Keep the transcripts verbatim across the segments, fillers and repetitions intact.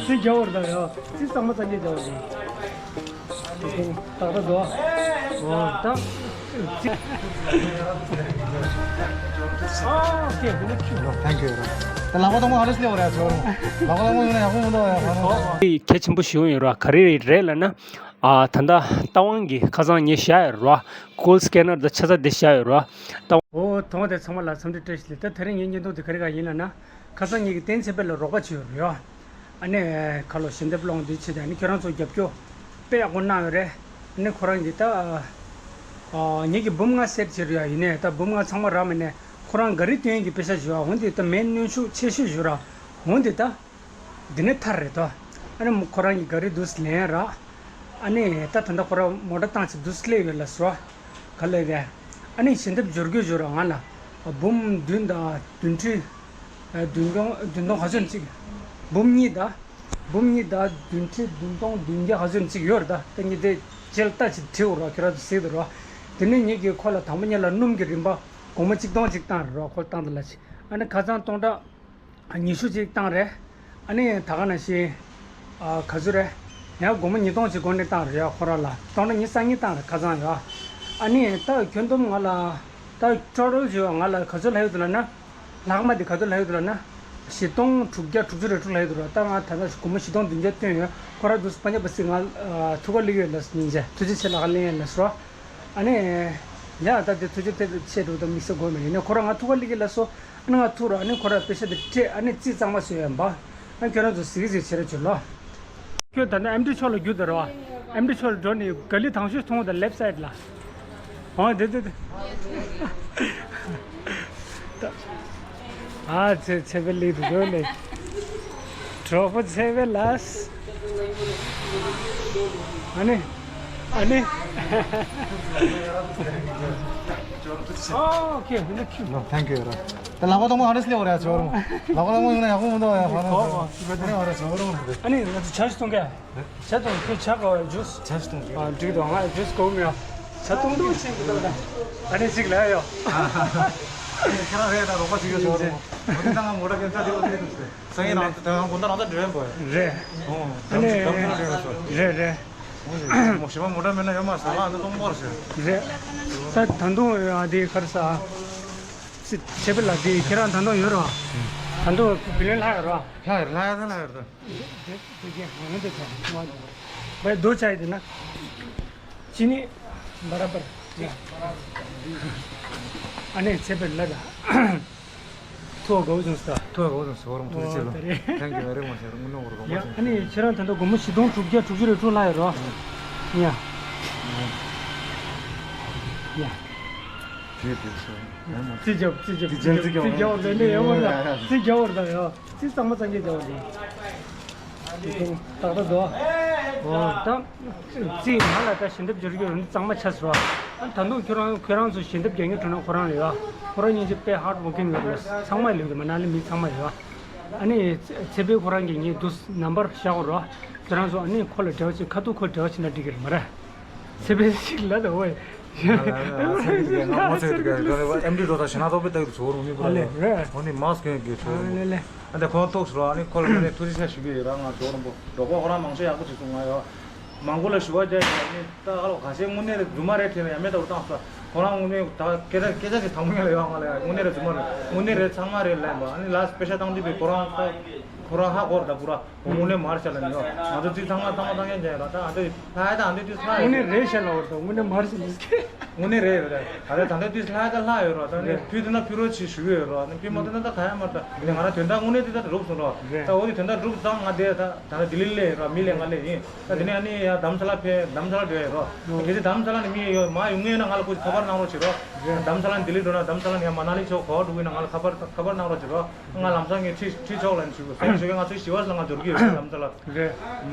ཚུན་རྒྱ་བོར་དང་ཡོ། ཚིག་གཙང་མ་གཙང་རྒྱས་རྒྱ་བོར་དང་། ཏག་ཏག་འདུག་ཨོ་ད། ཨོ་ཁེ་དེ་ནི་ཁྱུ། Thank you. ད་ལག་པ་དང་མོ་ཧ་རེ་སླེ་བ་རེད་ཚོར། ལག་པ་དང་མོ་ཡོང་ན་ཡག་པོ་མི་འདུག་ཡ་ཧ་ནོ། གལ་ཆེན་པོ་ཞིག་ཡོང་ཡོད་ར། ག་རེ་རེད་ལབ་ན། ཨ་ད་ལྟ་རྟ་དབང་གི་ཁ་སང་ངས་བཞག་ཡོད་ར། Google Scanner ད་ཆ་ཚང་དེ་བཞག་ཡོད་ར། ད་ཨོ་དོང་དེ་ཚང་མ་ལ་འཚམས་འདྲི་བཀྲ་ཤིས་བདེ་ལེགས། ད་དེ་རིང་ངའི་བརྙན་ཐུང་དེ་ག་རེ་ག་ཡིན་ལབ་ན། ཁ་སང་ངེད་ཀྱི་གཏན་ཚེ་འཕེལ་ལ་རོགས་པ་བྱས་ཡོད་རེད་ཡ། ཨ་ནི་ཁ་ལོ་ཞལ་འདེབས་སློང་འདི་བྱས་ཏེ་ཨ་ནི་ཁྱོད་རང་ཚོ་རྒྱབ་སྐྱོར་དཔེ་ཡག་པོ་གནང་ཡོད་རེད། ཨ་ནི་ཁོ་རང་གིས་ད་ཨ་ངེད་ཀྱི་འབུམ་ལྔ་སེར་བྱས་རེད་ཡ། ཡིན་ནའི་ད་འབུམ་ལྔ་ཚང་མ་རག་མེད་ནའི་ཁོ་རང་ག་རི་སྟོན་གྱི་དཔེ་ཆ་བྱོས་ཡ། འོན་ཏེ་ད་མེད་གནོན་ཤུགས་ཆེ་ཤོས་བྱོས་ར། འོན་ཏེ་ད་འདི་ནས་ཐར་རེད་དོ། ཨ་ནི་ཁོ་རང་གི་ག་རི་འདུག་སེ་ལེན་ར། ཨ་ནི་ད་ད་ལྟ་ཁོ་རང་མོ་ཊ་བཏང་ཆེད་འདུག་སེ་སླེབས་ཡོད་ལབ་སོང་། ག་ལབ་རེད། ཨ་ནི་ཞལ་འདེབས་འབྱོར་དགོས་འབྱོར་ར། ང་ལ་འབུམ་བདུན་དང་བདུན་ཁྲི་བདུན་སྟོང་བདུན་སྟོང་ག་ཚོད་ཅིག་འབུམ་གཉིས་དང་འབུམ་གཉིས་དང་བདུན་ཁྲི་བདུན་སྟོང་བདུན་བརྒྱ་ག་ཚོད་ཅིག་ཡོད་རེད། ད་ད་ངས་དེ་རྗེས་ལ་ལྟ་ཅིག་བྲིས་འོ་ར། ཁྱོད་རང་ཚོ་གཟིགས་དང་ར། དེ་ནས་ངེད་ཀྱིས་ཁོ་ལ་དང་པོ་ཉིད་ལ་སྣུམ་གྱི་རིན་པ་སྒོར་མོ་གཅིག་སྟོང་གཅིག་བཏང་རེད་ར། ཁོ་ལ་བཏང་དང་ལ་ཅིག་ཨ་ནི་ཁ་སང་སྟོང་ཕྲག་ཉི་ཤུ་ཅིག་བཏང་རེད། ཨ་ནི་ད་ག་ནང་བཞིན་ཨ་ག་ཚོད་རེད། ཡང་སྒོར་མོ་ཉིས་སྟོང་ཅིག་སྒོར་ནས་བཏང་རེད་ཡ། ཁོ་རང་ལ་སྟོང་ཕྲག་ཉི་ཤུ་རྩ་གཉིས་བཏང་རེད་ཁ་སང་ཡ། ཨ་ནི་ད་ཁྱོན་བསྡོམས་ང་ལ་ད་ཊོ་ཊལ་བྱས་པ་ང་ལ་ག་ཚོད་ལྷག་ཡོད་འདུག་ལབ་ན། ལྷག་མ་དེ་ག་ཚོད་ལྷག་ཡོད་འདུག་ལབ་ན། བཞི་སྟོང་དྲུག་བརྒྱ་དྲུག་ཅུ་རེ་དྲུག་ལྷག་ཡོད་འདུག་ར། ད་ང་ད་ལྟ་སྒོར་མོ་བཞི་སྟོང་བདུན་བརྒྱ་བཏོན་ཡོད། ཁོ་རང་འདུག་སེ་སྤུན་ཀྱག་པ་སི་ང་ཨ་ཐུགས་ཁུར་སླེབས་ཡོད་ལབ་སོང་། སྙིང་རྗེ་ཐུགས་རྗེ་ཆེ་ལགས་ལེན་ཡོད་ལབ་སོང་། ཨ་ནི། ཡ་ད་དེ་ཐུགས་རྗེ་དེ་ཆེ་འགྲོ་ད་དམིགས་བསལ་དགོས་མེད་ཡིན་ནའི་ཁོ་རང་ང་ཐུགས་ཁུར་སླེབས་ཀྱི་ལབ་སོང་། ཨ་ནི་ང་ཐུག་རོགས། ཨ་ནི་ཁོ་རང་པེ་ཤ་དེ་སྤྲད། ཨ་ནི་རྩིས་གཙང་མ་བཟོས་ཡོད་པ། ཨ་ཁྱོད་རང་ཚོ་གཟིགས་གཟིགས་བྱེད་རོགས་བྱོས་ལོ། ཁྱོད་ད་ནི་ཨེམ་ཌི་ཕྱོགས་ལ་རྒྱུག་དང་རོགས། ཨེམ་ཌི་ཕྱོགས་ལ་འགྲོ་ནས་ག་ལི་དང་ཤོས་མཐོང་དང་ལེབ་སའིཌ་ལ། ཨོ་དེ་དེ་དེ། ཨ་ཚེ་ཚེ་བེ་ལི་དུ་འགྲོ་ནས། གྲོགས་པོ་ཚེ་བེ་ལ། ཨ་ནི། ཨ་ནི། ཨོ་ཁེ་ཧུ་ནི་ཁྱུ། Thank you ར། ད་ལག་པ་དང་མོ་ཧ་རེ་སླེ་བ་ར་ཚོར་མོ། ལག་པ་དང་མོ་ཡོང་ན་ཡག་པོ་མི་འདུག་ཡ་ཧ་ར་ཚོར་མོ། ཨ་ནི་ང་ཚོ་ཇ་ཞིག་གཏོང་ག། ཇ་གཏོང་། ཁྱོད་ཇ་ག་བ་ཇུས། ཇ་ཞིག་གཏོང་ག། ཨ་འགྲིག་འདུག་ང་ཇུས་གོ་མི་ཡ། ཇ་གཏོང་འདུག་ཆེན་གི་འདུག་ད། ཨ་ནི་ཅིག་ལ་ཡོ། ཁྱེད་རང་རེད་ད་རོགས་པ་ཞིག་ཡོད་ཚོར་མོ། མོ་དེ་ད་ང་མོ་ཊ་གན་ས་དེ་བ་དེ་དུ་སེ། སང་ཉིན་རང་ཚོ་དེ་རང་དགོང་དག་རང་ཚོ་འགྲོ་ཡིན་པ། རེད། ཨོ། ཨ་ནི། འགྲོ་ཡིན་པ་ཚོ། རེད་རེད། ཨོ་རེད། མོ་ཞི་མ་མོ་ཊ་མེད་ན་ཡོད་མ་ཟ་ལ་ཨ་ནི་གཏོང་པར་ཟེར། རེད། ད་ད་དུང་ཨ་དེ་ཁར་ས། སི་ཚེ་བེ་ལ་དེ་ཁྱེད་རང་ད་དུང་ཡོད་རོ། ད་དུང་བི་ལིན་ལྷག་ཡོད་རོ། ལྷག་ཡོད་ལྷག་ཡོད་ལྷག་ཡོད། དེ་དེ་གས་ང་འདི་ཚོ་བའི་རྡོ་ཆ་ཡི་དེ་ན། ཅི་ནི་བ་ར་བར། ཨ་ནི་ཚེ་བེ་ལ་ད། ཐུག་གོ་བཟུང་ས། ཐུག་གོ་བཟུང་ས། འོ་རང་ཐུགས་རྗེ་ཆེ་ལོ། ཨོ་དེ་རེད། Thank you very much ར། དངོས་གནས་འོ་ར་གོ་ཡ་ཨ་ནི་ཁྱེད་རང་ད་ལྟ་སྒོར་མོ་བཞི་སྟོང་དྲུག་བརྒྱ་དྲུག་ཅུ་རེ་དྲུག་ལྷག་ཡོད་རོ། ཡ། ཡ། བྱས་བྱས་སོ། རྩིས་རྒྱབ་རྩིས་རྒྱབ་རྩིས་རྒྱབ་རྩིས་རྒྱབ་རྩིས་རྒྱབ་འོ་ད་ཡ་ཡ་ཡ། རྩིས་རྒྱབ་འོ་ད་ཡ། རྩིས་གཙང་མ་གཙང་རྐྱང་རྒྱབ་འོ་ད། ཏག་ཏག་འདུག་ཨོ་ད། རྩིས་ང་ལ་ད་ཞལ་འདེབས་འབྱོར་རྒྱུ་རུ་འདི་གཙང་མ་ཆགས་སོང་། ཨ་ད་དུང་ཁྱོད་རང་ཁྱོད་རང་ཚོ་ཞལ་འདེབས་རྒྱག་མཁན་དྲུང་ན་ཁོ་རང་ལ་ཡོད། ཁོ་རང་སྙིང་རྗེ་དཔེ་ཧར་ཌི་ཝོར་ཀིང་ཡོད་རེད། ཚང་མ་ལ་ཡོད་མ་ན་ལི་མི་ཚང་མ་ཡོད། ཨ་ནི་ཚེ་བེ་ཁོ་རང་གིས་ངའི་དུས་ནམ་བར་བཞག་གོ་རོགས། ཁྱོད་རང་ཚོ་ཨ་ནི་ཁོ་ལ་འབྲེལ་བ་བྱེད། ཁ་ཐུག་ཁོ་འབྲེལ་བ་བྱེད་ན་འགྲིག་གི་རེད་མ་རེད། ཚེ་བེ་ཞིག་ལ་ད་ཝེ། ང་ཚེ་བེ་ང་ཚེ་བེ་ཨེམ་ཌི་རོ་ད་ཞེ་ན་ཐོག་པའི་ཏག་ཏུ་ཚོར་མི་པ་ལ་ཡོད། ཨོ་ནི་མཱས་གོན་གི་ཚོར་མི། ཨ་ནི་ཁོང་ཐུག་སོང་ཨ་ནི་ཁོ་ལ་ངོ་ནས་ཐུགས་རྗེ་ཆེ་ཞུ་གི་ཡོད་ར། ང་ཚོ་རོང་པོ་རོགས་པ་ཁོ་རང་མང་ཤོས་ཡག་པོ་བྱེད་སོང་ང་ཡོད། མང་པོ་ལ་ཞུ་བ་རྒྱག་ཡོད་ནི་ད་ཨ་ལོ་ཁ་ཤས་དངོས་གནས་རྫུན་མ་རེད་དྲན་ན་ཡ་མེད་ལྟ་བུ་བཏང་སོང་། ཁོ་རང་དངོས་གནས་ད་སྐད་ཆ་སྐད་ཆ་ཞིག་དང་པོ་ཉིད་ལ་ཡོད་ང་ལ་ཡ་དངོས་གནས་རེད་རྫུན་མ་རེད་དངོས་གནས་རེད་ཚང་མ་རེད་ལབ་པ། ཨ་ནི་ལ་སི་པེ་ཤལ་བཏང་དུས་པས་ཁོ་རང་ད་ཁོ་རང་ཧ་གོ་ར་ད་པུ་ར། དངོས་གནས་མར་བྱས་ལ་ནི་ང་ཚོ་ཚིག་ཚང་མ་ཚང་མ་ཚང་མཁན་ཅན་ར། ད་ཨ་འདི་ལྷ་ཡ་ད་ཨ་འདི་དུས་ལྷ་ཡ་དངོས་གནས་རེད་ཤག་ལ་བར་དུ་དངོས་གནས་མར་བྱས་ལ་སྐད། དངོས་གནས་རེད་རེད། ད་ལྟ་ད་ལྟ་དུས་ལྷ་ཡ་ད་ལྷ་ཡོད་ར། ད་ནི་ཕུལ་དུ་ན་ཕུལ་རོགས་ཅིག་ཞུ་གི་ཡོད་ར། ནི་ཕུལ་མ་ཐུབ་ན་ད་ག་ཡ་མ་ད་ནི་ང་ར་དོན་དག་དངོས་གནས་དེ་ད་རུབ་སོང་ར། ད་འོ་དེ་དོན་དག་རུབ་ཙང་ང་དེ་ད་ད་ལྟ་ལྡི་ལི་སླེབས་ར་མི་ལས་ང་སླེབས་ཡིན། ད་དེ་ནས་ཨ་ནི་ཡ་དྷ་རམ་ས་ལ་ཕེབས་དྷ་རམ་ས་ལ་འགྲོ་ཡ་ར། གལ་སྲིད་དྷ་རམ་ས་ལ་ནས་མི་ཡོད་མ་ཡོང་ངེས་ན་ང་ལ་ཁོ་ཅིག་ཁ་པར་གནང་རོགས་བྱེད་རོགས། དྷ་རམ་ས་ལ་ནས་ལྡི་ལི་འགྲོ་ན་དྷ་རམ་ས་ལ་ནས་ཡ་མ་ན་ལི་ཕྱོགས་ག་པར་འགྲོ་གི་ཡིན་ན་ང་ལ་ཁ་པར་ཁ་པར་གནང་རོགས་བྱེད་རོགས། ང་ལམ་སང་ངས་ཁྲིད་ཁྲིད་ཆོག་ལབ་ནས་ཞུ་དགོས་སོང་ཞུ་གི། ང་ཚོའི་བཞི་པ་ཞིག་ལ་ང་འབྱོར་གི་ཡོད་རེད་དྷ་རམ་ས་ལ། རེད།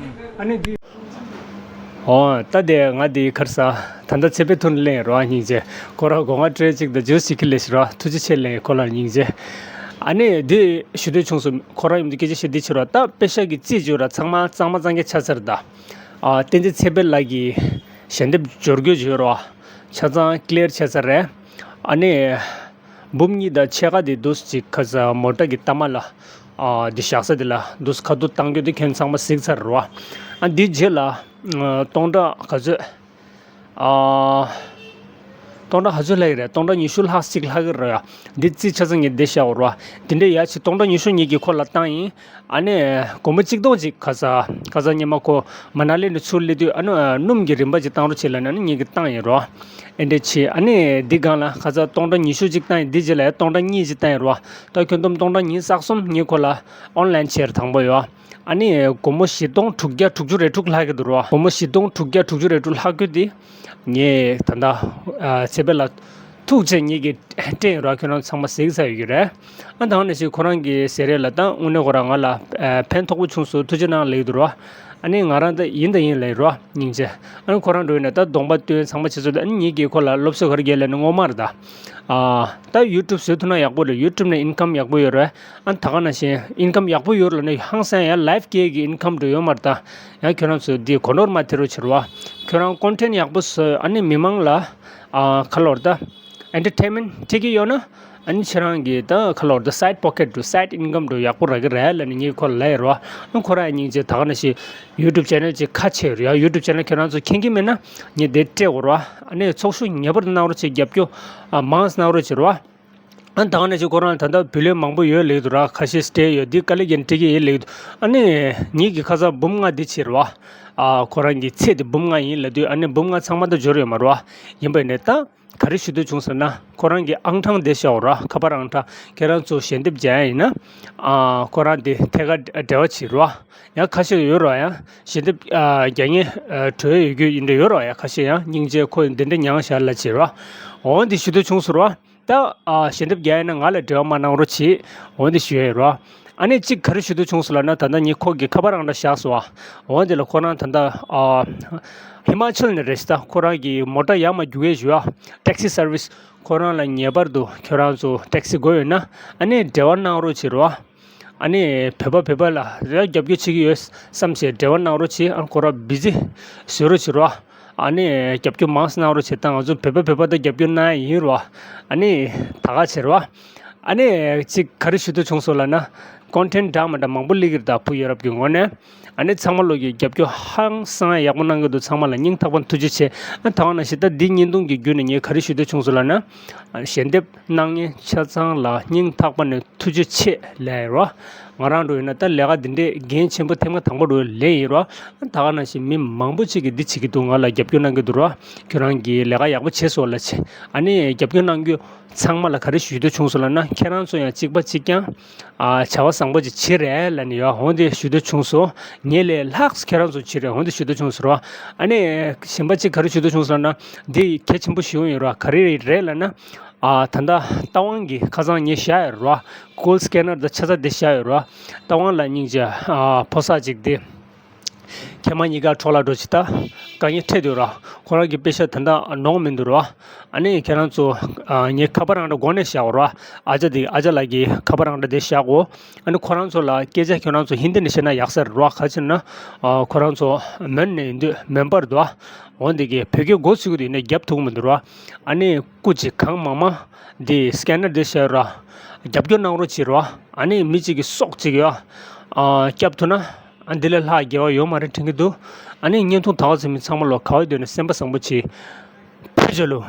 ཨ་ནི་འདི། ཨོ་ད་དེ་ང་དེ་ཁར་ས་ད་ལྟ་ཚེ་བེ་ཐུན་གླེང་རོགས་སྙིང་རྗེ། ཁོ་ར་སྒོ་ང་སྤྲད་ཅིག་ད་ཇུས་ཅིག་ཁི་ལེ་ཞིག་རོགས་ཐུགས་རྗེ་ཆེ་ལེ་ཁོ་ལ་སྙིང་རྗེ། ཨ་ནི་འདི་ཞུ་འདོད་བྱུང་སོང་། ཁོ་ར་ཡོང་དུས་སྐད་ཆ་བཤད་འདི་ཕྱིར་རོགས། ད་པེ་ཤ་གི་རྩིས་བརྗོད་ར་ཚང་མ་གཙང་མ་གཙང་རྐྱང་ཆགས་ཚར་ད། ཨ་བསྟན་འཛིན་ཚེ་བེ་ལགས་ཀྱི་ཞལ་འདེབས་འབྱོར་རྒྱུ་བརྗོད་རོགས་ཆ་ཚང་ཀི་ལི་ཡར་ཆགས་ཚར་རེད། ཨ་ནི། འབུམ་གཉིས་དང་ཕྱེད་ཀ་དེ་འདུག་ཅིག་ཁ་ས་མོ་ཊ་གི་གཏའ་མ་ལ་ ཨ་འདི་བཞག་ས་འདི་ལ་འདུག་སེ་ཁ་ཐུག་བཏང་རྒྱུ་འདི་ཁྱོད་ཚང་མ་གཟིགས་ཚར་རེད་བ། ཨ་འདི་རྗེས་ལ་ཨ་སྟོང་ཕྲག་ག་ཚོད། ཨ་སྟོང་ཕྲག་ག་ཚོད་ལྷག་གི་རེད། སྟོང་ཕྲག་ཉི་ཤུ་ལྷག་ཅིག་ལྷག་གི་རེད་ཡ། འདི་རྩིས་ཆ་ཚང་གི་འདི་བཞག་ཡོད་རེད་བ། འདི་འདྲ་ཡ་ཆེ་སྟོང་ཕྲག་ཉི་ཤུ་ཉིད་ཀྱི་ཁོ་ལ་བཏང་ཡིན། ཨ་ནི་སྒོར་མོ་གཅིག་སྟོང་གཅིག་ཁ་ས་ཁ་ས་སྔོན་མ་ཁོ་མ་ན་ལི་ནས་ཚུར་སླེབས་དུས་ཨ་ནི་ཨ་སྣུམ་གྱི་རིན་པ་ཅིག་བཏང་རོགས་བྱེད་ལབ་ནས་ཨ་ནི་ངེད་ཀྱིས་བཏང་ཡིན་རོ། ཨེ་འདྲ་བྱས་ཨ་ནི་འདི་སྒང་ལ་ཁ་ས་སྟོང་ཕྲག་ཉི་ཤུ་ཅིག་བཏང་ཡིན། འདི་རྗེས་ལ་ཡང་སྟོང་ཕྲག་གཉིས་ཅིག་བཏང་ཡིན་རོ། ད་ཁྱོན་བསྡོམས་སྟོང་ཕྲག་ཉིས་རྩ་གསུམ་ངེད་ཁོ་ལ་ཨོན་ལན་ཆེར་དང་པོ་ཡོད། ཨ་ནི་སྒོར་མོ་བཞི་སྟོང་དྲུག་བརྒྱ་དྲུག་ཅུ་རེ་དྲུག་ལྷག་གི་འདུག་རོ། སྒོར་མོ་བཞི་སྟོང་དྲུག་བརྒྱ་དྲུག་ཅུ་རེ་དྲུག་ལྷག་རྒྱུ་དེ་ངས་ད་ལྟ་ཨ་ཚེ་འཕེལ་ལ་ཐུགས་རྗེ་ཉིད་ཀྱིས་སྤྲད་ཡིན་རོ། ཁྱོད་རང་ཚང་མ་གཟིགས་ཚར་ཡོད་ཀྱི་རེད། ཨ་ད་ག་ནང་བཞིན་ཁོ་རང་གིས་ཟེར་རེད་ལ། ད་དངོས་གནས་ཁོ་རང་ང་ལ་ཨ་ཕན་ཐོགས་པོ་བྱུང་སོང་། ཐུགས་རྗེ་གནང་ལབ་ཀྱི་འདུག་རོ། ཨ་ནི་ང་རང་ད་ཡིན་ད་ཡིན་ལབ་ཡིན་རོ། སྙིང་རྗེ། ཨ་ནི་ཁོ་རང་འགྲོ་ཡིན་ན་ད་གདོང་པ་སྟོན་ཚང་མ་བྱེད་ཚོད་ད། ཨ་ནི་ངེད་ཀྱིས་ཁོ་ལ་སློབ་གསོ་ག་རེ་རྒྱག་ལབ་ན་ངོ་མ་རེད་ད། ཨ་ད་ཡུ་ཊུབ་བཟོས་ཐུབ་ན་ཡག་པོ་རེད། ཡུ་ཊུབ་ནས་ཨིན་ཀམ་ཡག་པོ་ཡོད་རེད། ཨ་ད་ག་ནང་བཞིན་ཨིན་ཀམ་ཡག་པོ་ཡོད་ལབ་ན་ཧང་སང་ཡ་ལའིབ་སྐད་ཀྱི་ཨིན་ཀམ་འགྲོ་ཡོད་མ་རེད་ད། ཡང་ཁྱོད་རང་ཚོ་འདི་གོ་ནོར་མ་ཐེབས་རོགས་བྱེད་རོགས། ཁྱོད་རང་ཀོན་ཊེན་ཡག་པོ་བཟོས། ཨ་ནི་མི་མང་ལ་ཨ་ག་ལབ་དགོས་རེད་ད། ཨེན་ཊར་ཊེན་མེན་ཊི་སྤྲད་ཀྱི་ཡོད་ན། ཨ་ནི་ཁྱེད་རང་གིས་ད་ག་ལབ་དགོས་རེད་ད། སའིཌ་པོ་ཀེཊ་འགྲོ། སའིཌ་ཨིན་ཀམ་འགྲོ་ཡག་པོ་རག་གི་རེད་ལབ་ནས་ངས་ཁོ་ལ་ལབ་ཡོད་རོགས། ཨ་ཁོ་རང་ཡང་སྙིང་རྗེ། ད་ག་ནང་བཞིན་ཡུ་ཊུབ་ཆེ་ནལ་ཅིག་ཁ་ཕྱེ་རོགས། ཡུ་ཊུབ་ཆེ་ནལ་ཁྱེད་རང་ཚོ་མཁྱེན་གྱི་མེད་ན་ངས་འདིར་སྤྲད་དགོས་རོགས། ཨ་ནི་ཚོགས་ཞུགས་ངེས་པར་དུ་གནང་རོགས་བྱེད། རྒྱབ་སྐྱོར་ཨ་མང་ཙམ་གནང་རོགས་བྱེད་རོགས། ཨ་ད་ག་ནང་བཞིན་ཁོ་རང་ད་ལྟ་བི་ལོག་མང་པོ་ཡོད་ལབ་ཀྱི་འདུག་ར། ཁ་ཤས་སྤྲད་ཡོད། འདི་དཀའ་ལས་བརྒྱབ་ནས་སྤྲད་ཀྱི་ཡིན་ལབ་ཀྱི་འདུག། ཨ་ནི་ངེད་ཀྱིས་ཁ་སང་འབུམ་ལྔ་འདི་བྱས་རེད་བ། ཨ་ཁོ་རང་གི་ཚད་དེ་འབུམ་ལྔ་ཡིན་ལབ་དུས་ཨ་ནི་འབུམ་ལྔ་ཚང་མ་ད་འབྱོར་ཡོད་མ་རེད་བ། ཡིན་པ་ཡིན་ནའི་ད་ག་རེ་ཞུ་འདོད་བྱུང་ཟེར་ན། ཁོ་རང་གི་ཨང་གྲངས་དེ་བཞག་ཡོད་ར། ཁ་པར་ཨང་གྲངས། ཁྱེད་རང་ཚོ་ཞལ་འདེབས་རྒྱག་ཡ་ཡིན་ན། ཨ་ཁོ་རང་དེ་ཐད་ཀར་འབྲེལ་བ་བྱེད་རོགས། ཡང་ཁ་ཤས་ཡོད་རོགས། ཡང་ཞལ་འདེབས་ཨ་རྒྱག་མཁན་ཨ་བྲོས་ཡོད་རྒྱུ་ཡིན་འདྲ་ཡོད་རོགས། ཡང་ཁ་ཤས་ཡང་སྙིང་རྗེ། ཁོ་འདི་འདྲ་མྱངས་བཞག་ལབ་བྱེད་རོགས། འོ་འདི་ཞུ་འདོད་བྱུང་ཟེར་རོགས། ད་ཨ་ཞལ་འདེབས་རྒྱག་ཡིན་ན་ང་ལ་འབྲེལ་བ་མ་གནང་རོགས་བྱེད། འོ་འདི་ཞུ་ཡ་ཡིན་རོགས། ཨ་ནི་གཅིག་ག་རེ་ཞུ་འདོད་བྱུང་ཟེར་ལབ་ན། ད་ལྟ་ངས་ཁོ་གི་ཁ་པར་ཨང་གྲངས་བཞག་སོང་ཨ། འོ་འདི་ལ་ཁོ་རང་ད་ལྟ་ཨ་ཧི་མ་ཅལ་ནས་རེད་ཤག་ད། ཁོ་རང་གི་མོ་ཊ་ཡར་མར་རྒྱུག་ཡས་ཞུ་ཨ། ཊེག་སི་སར་བིས། ཁོ་རང་ལ་ངེས་པར་དུ་ཁྱོད་རང་ཚོ་ཊེག་སི་དགོས་ཡོད་ན་ཨ་ནི་འབྲེལ་བ་གནང་རོགས་བྱེད་རོགས། ཨ་ནི་བོད་པ་བོད་པ་ལ་རྒྱབ་སྐྱོར་བྱེད་ཀྱི་ཡོད་བསམ་བྱས་འབྲེལ་བ་གནང་རོགས་བྱེད། ཨ་ཁོ་རང་བི་ཟི་བཟོ་རོགས་བྱེད་རོགས། ཨ་ནི་རྒྱབ་སྐྱོར་མང་ཙམ་གནང་རོགས་བྱེད། ད་ང་ཚོ་བོད་པ་བོད་པ་ད་རྒྱབ་སྐྱོར་གནང་ཡ་ཡིན་རོགས། ཨ་ནི་ད་ག་བྱེད་རོགས། ཨ་ནི་གཅིག་ག་རེ་ཞུ་འདོད་བྱུང་སོང་ལབ་ན། ཀོན་ཊེན་འདྲ་མི་འདྲ་མང་པོ་སླེབས་ཀྱི་རེད་ད་བུ་ཡ་རབས་ཀྱི་ངོས་ནས། ཨ་ནི་ཚང་མ་ལོག་གིས་རྒྱབ་སྐྱོར་ཧང་སང་ཡག་པོ་གནང་གི་འདུག། ཚང་མ་ལ་སྙིང་ཐག་པ་ནས་ཐུགས་རྗེ་ཆེ། ཨ་ད་ག་ནང་བཞིན་ད་འདི་བརྙན་ཐུང་གི་བརྒྱུད་ནས་ངས་ག་རེ་ཞུ་འདོད་བྱུང་སོང་ལབ་ན། ཨ་ཞལ་འདེབས་གནང་མཁན་ཆ་ཚང་ལ་སྙིང་ཐག་པ་ནས་ཐུགས་རྗེ་ཆེ་ལབ་ཡིན་རོ། ང་རང་འདྲ་ཡིན་ན་ད་ལས་ཀ་འདི་འདྲའི་འགན་ཆེན་པོ་ཐེངས་མ་དང་པོ་འདྲ་ལེན་ཡིན་རོ། ཨ་ད་ག་ནང་བཞིན་མི་མང་པོ་ཅིག་གིས་འདི་བྱེད་ཀྱི་འདུག། ང་ལ་རྒྱབ་སྐྱོར་གནང་གི་འདུག་རོ། ཁྱོད་རང་གིས་ལས་ཀ་ཡག་པོ་བྱས་སོང་ལབ་བྱས། ཨ་ནི་རྒྱབ་སྐྱོར་གནང་རྒྱུ་ཚང་མ་ལ་ག་རེ་ཞུ་འདོད་བྱུང་སོང་ལབ་ན། ཁྱེད་རང་ཚོ་ཡང་གཅིག་པ་གཅིག་རྐྱང་ཨ་བྱ་བ་བཟང་པོ་ཅིག་བྱེད་རེད་ལབ་ནས་ཡོད། འོ་འདི་ཞུ་འདོད་བྱུང་སོང་། ངས་ལས་ལྷག་ཁྱེད་རང་ཚོ་བྱེད་རེད། འོ་འདི་ཞུ་འདོད་བྱུང་སོང་རོ། ཨ་ནི་གཞན་པ་གཅིག་ག་རེ་ཞུ་འདོད་བྱུང་སོང་ལབ་ན། འདི་གལ་ཆེན་པོ་ཞིག་ཡོང་ཡོད་རོ། ག་རེ་རེད་ལབ་ན། ཨ་ད་ལྟ་རྟ་དབང་གི་ཁ་སང་ངས་བཞག་ཡོད་རོ། གུ་གལ་སི་ཀེ་ནར་དང་ཆ་ཚང་འདི་བཞག་ཡོད་རོ། རྟ་དབང་ལ་སྙིང་རྗེ། ཨ་ཕོ་གསར་ཅིག་འདི། ཁྱེད་མ་གཉིས་ཀ་འཕྲོ་བརླག་འགྲོ་ཅིག་ད། དཀའ་ངལ་འཕྲད་འདུག་ར། ཁོ་རང་གི་པེ་ཤ་ད་ལྟ་ནོར་མི་འདུག་ར། ཨ་ནི་ཁྱེད་རང་ཚོ་ཨ་ངའི་ཁ་པར་ཨང་གྲངས་སྒོ་ནས་བཞག་གོ་ར། ཨ་ཅག་དེ་ཨ་ཅག་ལགས་ཀྱི་ཁ་པར་ཨང་གྲངས་དེ་བཞག་གོ། ཨ་ནི་ཁོ་རང་ཚོ་ལ་སྐད་ཆ་ཁྱེད་རང་ཚོ་ཧིན་དི་ནས་བཤད་ན་ཡག་ས་རེད་ར། ག་ཅི་ན་ཨ་ཁོ་རང་ཚོ་མོན་ནས་ཡིན་དུས་མོན་པར་འདུག་ཨ། འོ་འདི་གི་བོད་སྐད་མགོ་ཚོས་ཀྱི་འདུག་ཡིན་ནའི་རྒྱབ་ཐུབ་ཀྱི་མི་འདུག་ར། ཨ་ནི་སྐུ་མཁྱེན་གང་མང་མང་འདི་སི་ཀེ་ནར་འདི་བཞག་ར། རྒྱབ་སྐྱོར་གནང་རོགས་བྱེད་ར། ཨ་ནི་མི་གཅིག་གིས་སྲོག་གཅིག་ཡ་ཨ་བསྐྱབ་ཐུབ་ན། ཨ་འདི་ལས་ལྷག་དགེ་བ་ཡོད་མ་རེད་དྲན་གྱི་འདུག། ཨ་ནི་བརྙན་ཐུང་ད་ག་ཚོད་མི་ཚང་མ་ལོ་ག་བའི་དོན་ནས་སེམས་པ་བཟང་པོ་བྱེད། ཕུལ་བྱ་ལོ།